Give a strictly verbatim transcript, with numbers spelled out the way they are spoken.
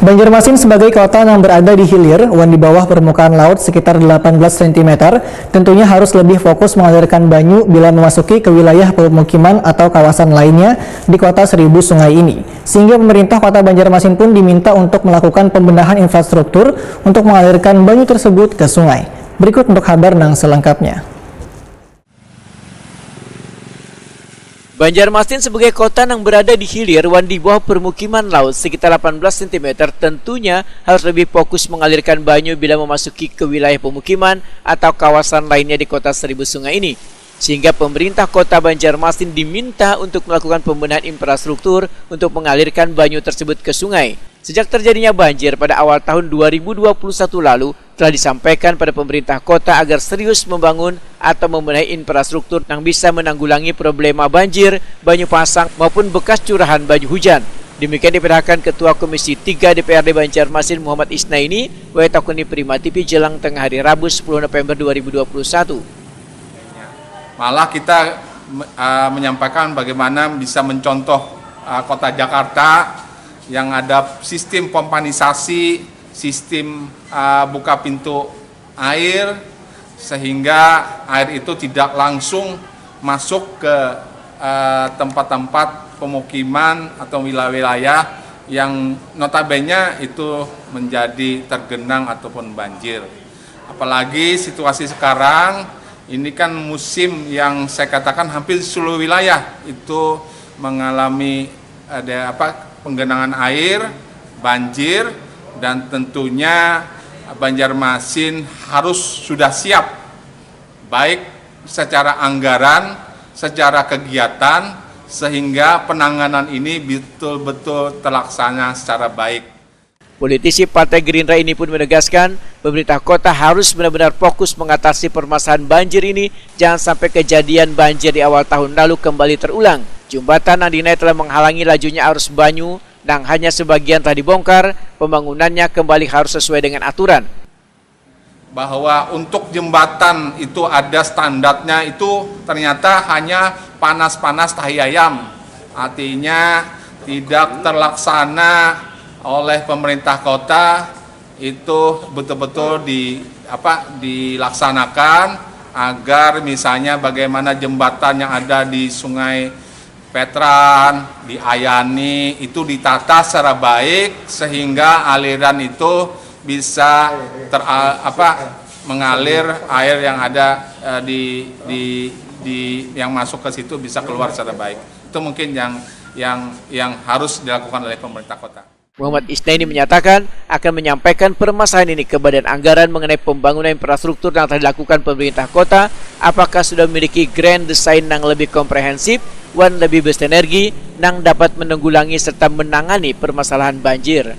Banjarmasin sebagai kota yang berada di hilir wan di bawah permukaan laut sekitar delapan belas sentimeter, tentunya harus lebih fokus mengalirkan banyu bila memasuki ke wilayah pemukiman atau kawasan lainnya di kota seribu sungai ini. Sehingga pemerintah kota Banjarmasin pun diminta untuk melakukan pembenahan infrastruktur untuk mengalirkan banyu tersebut ke sungai. Berikut untuk kabar nang selengkapnya. Banjarmasin sebagai kota yang berada di hilir wan di bawah permukiman laut sekitar delapan belas sentimeter, tentunya harus lebih fokus mengalirkan banyu bila memasuki ke wilayah pemukiman atau kawasan lainnya di kota seribu sungai ini. Sehingga pemerintah kota Banjarmasin diminta untuk melakukan pembenahan infrastruktur untuk mengalirkan banyu tersebut ke sungai. Sejak terjadinya banjir pada awal tahun dua ribu dua puluh satu lalu, telah disampaikan pada pemerintah kota agar serius membangun atau membenahi infrastruktur yang bisa menanggulangi problema banjir, banyu pasang, maupun bekas curahan banyu hujan. Demikian dipadahkan Ketua Komisi tiga D P R D Banjarmasin Muhammad Isnaini, W Takuni Prima T V Jelang Tengah Hari Rabu sepuluh November dua ribu dua puluh satu. Malah kita uh, menyampaikan bagaimana bisa mencontoh uh, kota Jakarta yang ada sistem pompanisasi, sistem uh, buka pintu air sehingga air itu tidak langsung masuk ke uh, tempat-tempat pemukiman atau wilayah-wilayah yang notabene itu menjadi tergenang ataupun banjir. Apalagi situasi sekarang ini kan musim yang saya katakan hampir seluruh wilayah itu mengalami ada apa penggenangan air, banjir, dan tentunya Banjarmasin harus sudah siap baik secara anggaran, secara kegiatan sehingga penanganan ini betul-betul terlaksana secara baik. Politisi Partai Gerindra ini pun menegaskan, pemerintah kota harus benar-benar fokus mengatasi permasalahan banjir ini, jangan sampai kejadian banjir di awal tahun lalu kembali terulang. Jembatan yang dinai telah menghalangi lajunya arus banyu, nang hanya sebagian telah dibongkar, pembangunannya kembali harus sesuai dengan aturan. Bahwa untuk jembatan itu ada standarnya itu ternyata hanya panas-panas tahi ayam. Artinya tidak terlaksana oleh pemerintah kota itu betul-betul di apa dilaksanakan agar misalnya bagaimana jembatan yang ada di Sungai Petran, di Ayani itu ditata secara baik sehingga aliran itu bisa ter apa mengalir air yang ada uh, di di di yang masuk ke situ bisa keluar secara baik. Itu mungkin yang yang yang harus dilakukan oleh pemerintah kota. Muhammad Isnaini menyatakan akan menyampaikan permasalahan ini ke Badan Anggaran mengenai pembangunan infrastruktur yang telah dilakukan pemerintah kota, apakah sudah memiliki grand design yang lebih komprehensif wan lebih bersinergi nang dapat menanggulangi serta menangani permasalahan banjir.